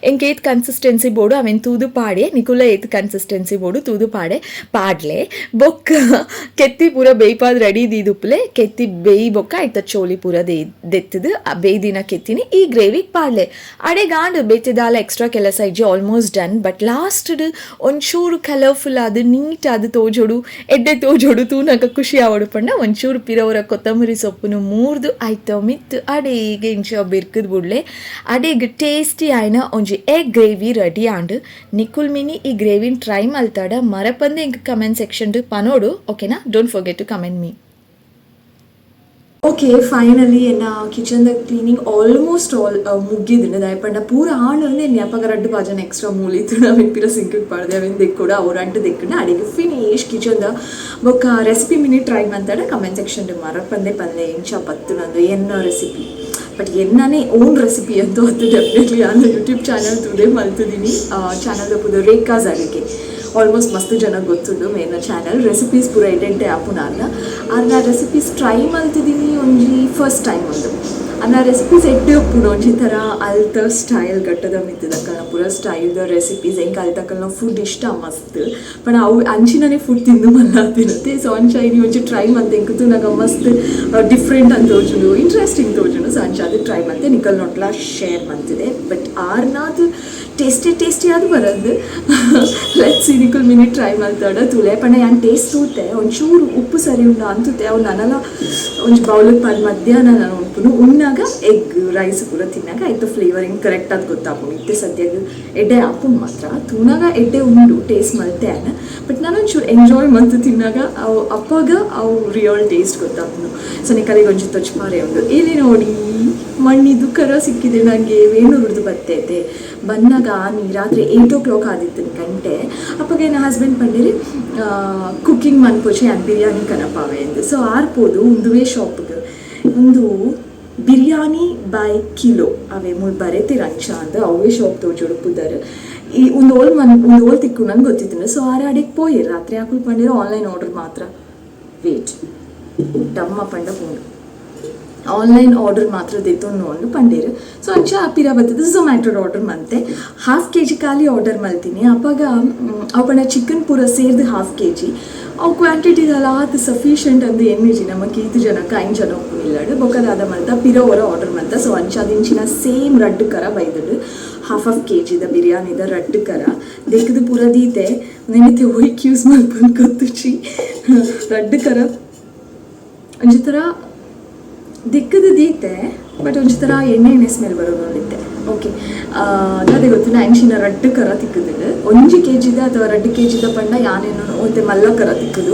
ಎಂಕ್ ಏತ್ ಕನ್ಸಿಸ್ಟೆನ್ಸಿ ಬೋಡು ಅವೆನ್ ತೂದು ಪಾಡೆ. ನಿಕುಲ ಏತ್ ಕನ್ಸಿಸ್ಟೆನ್ಸಿ ಬೋಡು ತೂದು ಪಾಡೆ ಪಾಡ್ಲೆ. ಬೊಕ್ಕ ಕೆತ್ತಿ ಪೂರ ಬೇಯ್ಪಾದ್ ರೆಡಿ ದೀದುಪ್ಪಲೆ. ಕೆತ್ತಿ ಬೇಯ್ ಬೊಕ್ಕ ಐತ ಚೋಲಿ ಪೂರ ದೆತ್ತದು ಆ ಬೇಯ್ದಿನ ಕೆತ್ತಿನಿ ಈ ಗ್ರೇವಿಗೆ ಪಾಡ್ಲೆ. ಅಡೆಗಾಂಡ್ ಬೇತೆ ಎಕ್ಸ್ಟ್ರಾ ಕೆಲಸ ಇಜ್ಜಿ, almost done. But last ಒಂಚೂರು ಕಲರ್ಫುಲ್ ಆದ್ ನೀಟ್ ಆದ್ ತೋಜೋಡು, ಎಡ್ಡೆ ತೋಜೋಡು, ತೂನಕ ಖುಷಿ ಆವಡು ಪಂಡ ಒಂಚೂರು ಪಿರವರ ಕೊತ್ತಂಬರಿ ಸೊಪ್ಪುನು ಮೂರ್ದು ಆಯ್ತು. ಮಿತ್ ಮಿತ್ತು ಅಡೇಗೆ ಇಂಚ ಬಿರ್ಕದ್ ಬುಡ್ಲೆ ಅಡೇಗ್ ಟೇಸ್ಟಿ ಆಯ್ನ ಒಂಜಿ ಎಗ್ ಗ್ರೇವಿ ರೆಡಿ ಆಂಡ್. ನಿಕುಲ್ ಮಿನಿ ಈ ಗ್ರೇವಿನ್ ಟ್ರೈ ಮಲ್ತಾಡ ಮರಪಂದೆ ಎಂಕ್ ಕಮೆಂಟ್ ಸೆಕ್ಷನ್ ಪನೋಡು, ಓಕೆನಾ? Don't forget to comment me. Okay, finally ಎನ್ನ ಕಿಚನ್ ದ ಕ್ಲೀನಿಂಗ್ ಆಲ್ಮೋಸ್ಟ್ ಆಲ್ ಮುಗ್ಗಿದ್ಂಡ್. ದಾಯೆ ಪಂಡ ಪೂರ ಆಂಡ್ ಎನ್ನ ರಡ್ಡ್ ಬಾಜನ ಎಕ್ಸ್ಟ್ರಾ ಮೂಲಿತ್ತು. ಅವೆನ್ ಪಿರ ಸಿಂಕ್ ಪಾಡ್ದೆ, ಅವೆನ್ ದೆಕ್ಕೊಡು. ಅವು ರಡ್ಡ್ ದೆಕ್ಕುಂಡ ಅಡೆಗ್ ಫಿನಿಶ್ ಕಿಚನ್ ದ. ಬೊಕ್ಕ ರೆಸಿಪಿ ಮಿನಿ ಟ್ರೈ ಮಂತಾಡ ಕಮೆಂಟ್ ಸೆಕ್ಷನ್ ಮರಪಂದೆ ಪನ್ಲೆ ಎಂಚ ಬತ್ತುನಂದು ಎನ್ನ ರೆಸಿಪಿ. ಬಟ್ ಎನ್ನನೇ ಓನ್ ರೆಸಿಪಿ ಅಂತ ಅದು ಡೆಫಿನೆಟ್ಲಿ ನಾನು ಯೂಟ್ಯೂಬ್ ಚಾನಲ್ ತೂದೆ ಮಲ್ತಿದ್ದೀನಿ. ಚಾನಲ್ ಪುದರ್ ರೇಖಾಸ್ ಅಡುಗೆ. ಆಲ್ಮೋಸ್ಟ್ ಮಸ್ತ್ ಜನ ಗೊತ್ತುಂಡು ಮೇನ ಚಾನಲ್. ರೆಸಿಪೀಸ್ ಪೂರ ಎಡೆಂಟೆ ಆಪುನ. ಅರ್ನ ಅರ್ನ ರೆಸಿಪೀಸ್ ಟ್ರೈ ಮಲ್ತಿದ್ದೀನಿ ಒಂಜಿ ಫಸ್ಟ್ ಟೈಮ್ ಒಂದು. ಅರ್ನ ರೆಸಿಪೀಸ್ ಎಡ್ಡೆ ಉಪ್ಪುಂಡು. ಒಂಜಿ ಥರ ಅಲ್ತ ಸ್ಟೈಲ್ ಘಟ್ಟದ ಮಿತ್ತದಕ್ಕಲ್ನ ಪೂರ ಸ್ಟೈಲ್ದ ರೆಸಿಪೀಸ್. ಎಂಕ್ ಅಲ್ತಕ್ಕಲ್ನ ಫುಡ್ ಇಷ್ಟ ಮಸ್ತ್. ಪಂಡ ಅವು ಅಂಚಿನನೇ ಫುಡ್ ತಿಂದು ಮಲ್ಲ ತಿನ್ನುತ್ತೆ. ಸೊ ಅಂಚ ಇನಿ ಒಂಜಿ ಟ್ರೈ ಮಲ್ತೆ. ಎಂಕ್ ತೂನಗ ಮಸ್ತ್ ಡಿಫ್ರೆಂಟ್ ಅಂತ ತೋಜುಂಡು, ಇಂಟ್ರೆಸ್ಟಿಂಗ್ ತೋಜುಂಡು. ಸೊ ಅಂಚ ಅದು ಟ್ರೈ ಮಲ್ತೆ, ನಿಕಲ್ ನೊಟ್ಲ ಶೇರ್ ಮಂತಿದೆ. ಬಟ್ ಆರ್ನಾದ್ ಟೇಸ್ಟಿ ಟೇಸ್ಟಿ ಅದು ಬರದು. Let's, ನಿಕುಲ್ ಮಿನಿ ಟ್ರೈ ಮಲ್ತಾಡ ತೂಲೆ. ಪಂಡ ಯಾನ್ ಟೇಸ್ಟ್ ತೂತೆ, ಒಂಚೂರು ಉಪ್ಪು ಸರಿ ಉಂಡು ಅಂತುತ್ತೆ. ಅವು ನನಲ ಒಂಜಿ ಬೌಲಿಗೆ ಪಾಡ್ ಮಧ್ಯಾಹ್ನ ನಾನು ಉಂಪುನು. ಉಣ್ಣಾಗ ಎಗ್ ರೈಸ್ ಪೂರ ತಿನ್ನಾಗ ಆಯ್ತು ಫ್ಲೇವರಿಂಗ್ ಕರೆಕ್ಟ್ ಆದ್ ಗೊತ್ತಾಪುಂಡು. ಇತ್ತೆ ಸದ್ಯಗ್ ಎಡ್ಡೆ ಆಪುಂಡು ಮಾತ್ರ. ತೂನಾಗ ಎಡ್ಡೆ ಉಂಡು, ಟೇಸ್ಟ್ ಮಲ್ತೆ ಅನ್ನ. ಬಟ್ ನಾನು ಒಂಚೂರು ಎಂಜಾಯ್ ಮಂತು ತಿನ್ನಾಗ ಅವು ಅಪ್ಪಾಗ ಅವು ರಿಯಲ್ ಟೇಸ್ಟ್ ಗೊತ್ತಾಪುಂಡು. ಸೊ ನಿಕಲಿಗೆ ಒಂಜಿ ತೊಚ್ಪಾರೆ ಉಂಡು. ಇಲ್ಲಿ ನೋಡಿ, ಮಣ್ಣಿದು ಕರ ಸಿಕ್ಕಿದೆ ನನಗೆ. ವೇಣೂರುದು ಬತ್ತೈತೆ. ಬಂದಾಗ ನೀ ರಾತ್ರಿ 8 ಓ ಕ್ಲಾಕ್ ಆದಿತ್ತು ಗಂಟೆ. ಅಪ್ಪಗೆ ನನ್ನ ಹಸ್ಬೆಂಡ್ ಪಂಡೇರಿ, ಕುಕ್ಕಿಂಗ್ ಮನ್ಪೊಚೆ ಆ್ಯಂಡ್ ಬಿರಿಯಾನಿ ಕನಪಾವೆ ಎಂದು. ಸೊ ಆರ್ಪೋದು ಉಂದುವೇ ಶಾಪ್ಗೆ. ಒಂದು ಬಿರಿಯಾನಿ ಬೈ ಕಿಲೋ ಅವೇ ಮುಳ್ ಬರೆತಿರ್ ಅಂಚ ಅಂದ್. ಅವೇ ಶಾಪ್ ತೋಜೋಡು ಪುದರ್. ಈ ಒಂದು ಓಲ್ ಮನ್ ಒಂದು ಓಲ್ ತಿಕ್ಕು ನಂಗೆ ಗೊತ್ತಿತ್ತು. ಸೊ ಆರ ಅಡಿಗೆ ಪೋಯಿ ರಾತ್ರಿ ಆಕುಲ್ ಪಂಡಿರೋ ಆನ್ಲೈನ್ ಆರ್ಡರ್ ಮಾತ್ರ. ವೇಟ್, ಡಮ್ಮ ಪಂಡ ಪೋಂಡು. ಆನ್ಲೈನ್ ಆರ್ಡರ್ ಮಾತ್ರ ದೆತ್ತೊಂಡು ಅಂದು ಪಂಡೇರು. ಸೊ ಅಂಚ ಪಿರ ಬತ್ತದ ಝೊಮ್ಯಾಟೊ ಆರ್ಡರ್ ಮಂತೆ. 1/2 ಕೆಜಿ ಖಾಲಿ ಆರ್ಡರ್ ಮಲ್ತೀನಿ. ಅಪ್ಪಾಗ ಅವು ಪಂಡ ಚಿಕನ್ ಪೂರ ಸೇರ್ದು 1/2 ಕೆಜಿ. ಅವು ಕ್ವಾಂಟಿಟಿ ಆತ್ ಸಫಿಷಿಯಂಟ್ ಅಂದು ಎನ್ನಿಜಿ ನಮಕ್ ಈತ್ ಜನಕ್ಕೆ. ಐನ್ ಜನ ಉಪ್ಪುನಿಲ್ಲಡು. ಬೊಕ್ಕ ದಾದ ಮಲ್ತ, ಪಿರ ಒರ ಆರ್ಡರ್ ಮಲ್ತ. ಸೊ ಅಂಚಾದಿಂಚಿನ ಸೇಮ್ ರಡ್ಡ್ ಕರ ಬೈದುಂಡು. ಹಾಫ್ ಹಾಫ್ ಕೆ ಜಿದ ಬಿರಿಯಾನಿದ ರಡ್ಡ್ ಕರ ದೆಕ್ಕದು ಪೂರ ದೀತೆ. ನೆನಿತೆ ಒಯ್ಕ್ ಯೂಸ್ ಮಲ್ಪಂದು ಗೊತ್ತುಚಿ. ರಡ್ಡ್ ಕರ ಒಂಜಿ ಥರ ದಿಕ್ಕದ ದೀತೆ. ಬಟ್ ಒಂಜಿ ಥರ ಎಣ್ಣೆ ಎಣ್ಣೆ ಸ್ಮೆಲ್ ಬರೋದು ನೋಡಿದ್ದೆ. ಓಕೆ, ಅದೇ ಗೊತ್ತು. ಅಂಚಿನ ರಡ್ಡ್ ಕರ ತಿಕ್ಕುದುಂಡು. 1 ಕೆಜಿದ ಅಥವಾ 2 ಕೆಜಿದ ಪಂಡ ಯಾನೇನು ಒಂತೆ ಮಲ್ಲ ಕರ ತಿಕ್ಕುದು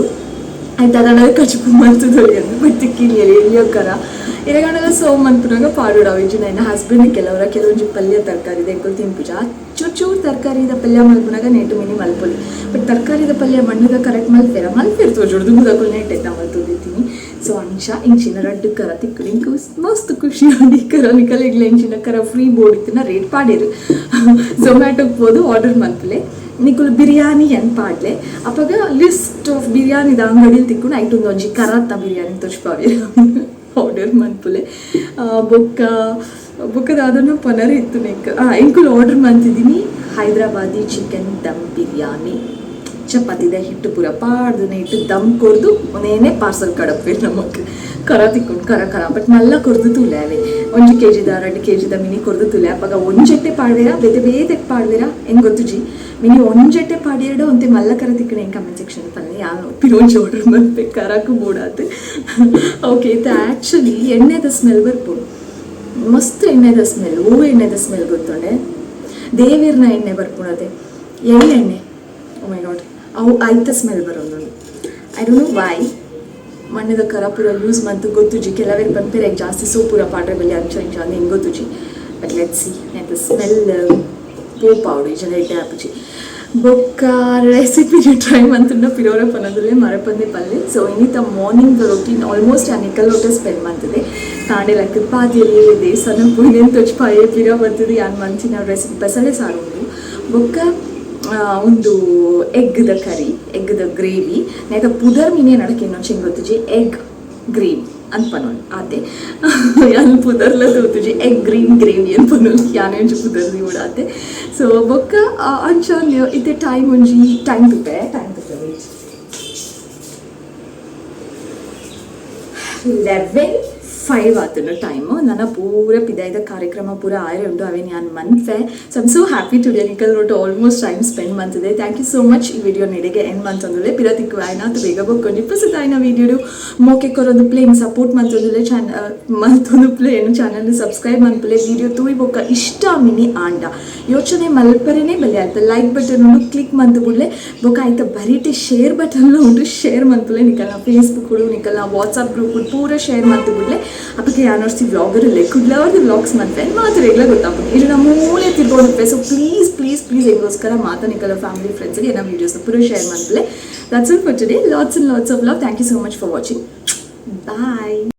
ಆಯ್ತು. ಅದನ್ನ ಕಚ್ಪು ಮಲ್ತದೊಳಿ ಅಂದು. ಬಟ್ ತಿಕ್ಕಿಲ್ಲ ಎಲ್ಲಿಯೋ ಕರ ಇರಗಣಲ. ಸೋ ಮನ್ಪುನಾಗ ಪಾಡುಡು ಅವು ಇಜ್ಜಿನ ಎನ್ನ ಹಸ್ಬೆಂಡ್ ಕೆಲವರ ಕೆಲವೊಂಜಿ ಪಲ್ಯ ತರಕಾರಿ ಎಂಕುಲು ತಿನ್ಪುಜ. ಚೂರು ಚೂರು ತರಕಾರಿದ ಪಲ್ಯ ಮಲ್ಪುನಾಗ ನೆಟ್ಟು ಮಿನಿ ಮಲ್ಪೊಲಿ. ಬಟ್ ತರಕಾರಿದ ಪಲ್ಯ ಮಣ್ಣುದ ಕರೆಕ್ಟ್ ಮಲ್ಪೆರ ಮಲ್ಪೆರ್ ತೋಜುಡು. ದುಂಬುದಕುಲು ನೆಟ್ ಎತ್ತ ಮಲ್ತೊಂದಿತ್ತೀನಿ. ಸೊ ಅಂಚ ಇಂಚಿನ ರಡ್ಡ್ ಕರ ತಿಕ್ಕುಡು. ಇಂಕು ಮಸ್ತ್ ಖುಷಿ ಆಂಡ್ ಈ ಕರ. ನಿಕಲೆಗ್ಲ ಇಂಚಿನ ಕರ ಫ್ರೀ ಬೋರ್ಡ್ ಇತ್ತಿನ ರೇಟ್ ಪಾಡೇರು. ಝೊಮ್ಯಾಟೊಗೆ ಪೋದು ಆರ್ಡರ್ ಮಲ್ಪುಲೆ. ನಿಕುಲು ಬಿರಿಯಾನಿ ಎನ್ ಪಾಡ್ಲೆ. ಅಪಗ ಲಿಸ್ಟ್ ಆಫ್ ಬಿರಿಯಾನಿದ ಅಂಗಡಿಲಿ ತಿಕ್ಕುಂಡು. ಐಟ್ ಒಂಜಿ ಕರಾತ್ತ ಬಿರಿಯಾನಿ ತೋಚ್ಪಾವೆ, ಆರ್ಡರ್ ಮನ್ಪುಲೆ. ಬೊಕ್ಕ ಬೊಕ್ಕದ ಅದನ್ನು ಪನರ್ ಇತ್ತು ನೆಕ್. ಎಂಕುಲು ಆರ್ಡರ್ ಮಂತಿದ್ದೀನಿ ಹೈದರಾಬಾದಿ ಚಿಕನ್ ದಮ್ ಬಿರಿಯಾನಿ. ಚಪಾತಿದ ಹಿಟ್ಟು ಪೂರ ಪಾಡ್ದು ಹಿಟ್ಟು ದಮ್ ಕೊರ್ದು ಒಂದೇನೆ ಪಾರ್ಸಲ್ ಕಡಪ್ವೆ ನಮಕ್. ಕರ ತಿಕ್ಕೊಂಡು ಕರ ಕರ. ಬಟ್ ಮಲ್ಲ ಕೊರ್ದು ತೂಲೆ. ಅವೇ 1 ಕೆಜಿದ 2 ಕೆಜಿದ ಮಿನಿ ಕೊರ್ದು ತೂಲೆ. ಅಪ್ಪಗ ಒಂಜೆಟ್ಟೆ ಪಾಡ್ವೇರಾ, ಬೇತೆ ಬೇತೆ ಪಾಡ್ವೇರಾ ಹೆಂಗ್ ಗೊತ್ತುಜಿ. ಮಿನಿ ಒಂಜೆಟ್ಟೆ ಪಾಡಿಯಡ ಒಂತೆ ಮಲ್ಲ ಕರ ತಿಕ್ಕಣ ಹೆಂಗೆ ಕಮೆಂಟ್ ಸೆಕ್ಷನ್ ಪನ್ಲೆ. ಯಾನ್ ಪಿರೋಂಜಿ ಆರ್ಡರ್ ಮಲ್ಪೆ ಕರಕು ಬೋಡಾತು. ಓಕೆ, ಇದು ಆ್ಯಕ್ಚುಲಿ ಎಣ್ಣೆದ ಸ್ಮೆಲ್ ಬರ್ಪುಂಡು. ಮಸ್ತ್ ಎಣ್ಣೆದ ಸ್ಮೆಲ್. ಹೂವು ಎಣ್ಣೆದ ಸ್ಮೆಲ್ ಗೊತ್ತುಂಡೆ? ದೇವಿರ್ನ ಎಣ್ಣೆ ಬರ್ಪುಣತೆ, ಎಳ್ಳೆಣ್ಣೆ. ಓ ಮೈ ಗಾಡ್, ಅವು ಐತ ಸ್ಮೆಲ್ ಬರೋದು. I don't know why. ಮಣ್ಣಿದ ಕರ ಪೂರ ಯೂಸ್ ಮಂತು ಗೊತ್ತುಜಿ. ಕೆಲವೇರು ಪನ್ಪೆರ್ ಜಾಸ್ತಿ ಸೋಪ್ ಪೂರ ಪಾಡ್ರೆ ಬಲ್ಲಿ ಅಂಚ ಇಂಚ ಅಂದ್. ಹೆಂಗೆ ಗೊತ್ತುಜಿ. ಬಟ್ let see, ನೆತ್ತ ಸ್ಮೆಲ್ ಪೋಪಾವಡು ಈ ಜನ ಎಡ್ಡೆ ಆಪುಜಿ. ಬೊಕ್ಕ ರೆಸಿಪಿ ಟ್ರೈ ಮಂತುಂಡ ಪಿರೋರ ಪನದುಲೆ ಮರಪಂದೆ ಪಲ್ಲೆ. ಸೊ ಇನ್ನಿತ ಮಾರ್ನಿಂಗ್ ರೊಟೀನ್ ಆಲ್ಮೋಸ್ಟ್ ಆ ನಿಕಲ್ ಸ್ಪೆಂಡ್ ಮಂತದೆ. ಕಾಂಡೆ ಲಕ್ಕ ಪಾದಿಯಲ್ಲಿ ದೇವಸ್ಥಾನ ಪೋಯಿನೆನ್ ತೊಚ್ಪಾಯೆ. ಪಿರ ಬರ್ತದೆ ಯಾನ್ ಮಂತಿನ ರೆಸಿಪಿ ಬಸಳೆ ಸಾರು ಉಂಡು. ಬೊಕ್ಕ ಒಂದು ಎಗ್ದ ಕರಿ, ಎಗ್ದ ಗ್ರೇವಿ. ನೆತ ಪುದರ್ ಮೀನೇ ನಡಕೆ ಇನ್ನೊಂದು ಗೊತ್ತುಜಿ. ಎಗ್ ಗ್ರೇವಿ ಅಂತ ಪನೊಲಿ ಆತೆ. ಯಾನ್ ಪುದರ್ಲ ತೋತುಜಿ. ಎಗ್ ಗ್ರೀನ್ ಗ್ರೇವಿ ಅಂತ ಪನೊಲಿ. ಯಾನೇ ಒಂಜಿ ಪುದರ್ ಆತೆ. ಸೊ ಬೊಕ್ಕ ಅಂಚ ಇತ್ತೆ ಟೈಮ್ ಒಂಜಿ ಟೈಮ್ ತುಪೆ, ಟೈಮ್ ತುಪೆ, ವೇಟ್, 11. 5 ಆತುಂಡು ಟೈಮ್. ನನ ಪೂರ ಪಿದಾಯ್ದ ಕಾರ್ಯಕ್ರಮ ಪೂರ ಆಯರೆ ಉಂಡು. ಅವೇನು ಯಾನ್ ಮನ್ಪೆ. So I'm so happy today ನಿಕಲ್ ಒಟ್ಟು ಆಲ್ಮೋಸ್ಟ್ ಟೈಮ್ ಸ್ಪೆಂಡ್ ಮಂತಿದೆ. Thank you so much. ಈ ವಿಡಿಯೋ ನೆಡೆಗೆ ಎಂಡ್ ಮಂತೊಂದುಲ್ಲೆ. ಪಿರ ತಿಕ್ಕು ಆಯ್ನಾತ್ ಬೇಗ ಬೊಕ್ಕೊಂಜಿ ಪುಸದಾಯಿನ ವಿಡಿಯೋ. ಮೋಕೆ ಕೊರೊಂದು ಪ್ಲೇನ್ ಸಪೋರ್ಟ್ ಮಂತೊಂದುಲ್ಲೆ, ಚಾನ ಮಂತೊಂದು ಪ್ಲೇನ್ ಚಾನಲ್ ಸಬ್ಸ್ಕ್ರೈಬ್ ಮನ್ಪುಲೆ. ವಿಡಿಯೋ ತೂಯಿ ಬೊಕ್ಕ ಇಷ್ಟ ಮಿನಿ ಆಂಡ ಯೋಚನೆ ಮಲ್ಪರೆನೇ ಬಲೆ ಅಲ್ಪ ಲೈಕ್ ಬಟನ್ ಉಂಡು, ಕ್ಲಿಕ್ ಮಂತು ಬುಡ್ಲೆ. ಬೊಕ್ಕ ಆಯ್ತ ಬರಿಟೆ ಶೇರ್ ಬಟನ್ ಉಂಡು, ಶೇರ್ ಮಂತುಲೆ. ನಿಕಲ್ನ ಫೇಸ್ಬುಕ್ ನಿಕಲ್ನ ವಾಟ್ಸಪ್ ಗ್ರೂಪ್ ಪೂರ ಶೇರ್ ಮಂತು ಬುಡ್ಲೆ. ಅಪ್ಪಕ್ಕೆ ಯಾನೋರ್ಸಿ ವ್ಲಾಗರ್ ಇಲ್ಲ ಕುಡ್ಲವ್ರದ್ದು ವ್ಲಾಗ್ಸ್ ಮಂತೆ ಮಾತ್ರ ರೆಗ್ಲ ಗೊತ್ತಾಪುಂಡು. ಇದು ನಮ್ಮ ಮೂಲೆ ತಿರ್ಕೊಂಡು. ಸೊ ಪ್ಲೀಸ್ ಪ್ಲೀಸ್ ಪ್ಲೀಸ್ ಎಂಗೋಸ್ಕರ ಮಾತಾ ನಿಕಲ ಫ್ಯಾಮಿಲಿ ಫ್ರೆಂಡ್ಸ್ಗೆ ಏನೋ ವೀಡಿಯೋಸ್ ಪೂರ share ಮಂತುಲೆ. That's all for today. Lots and lots of love. Thank you so much for watching. Bye.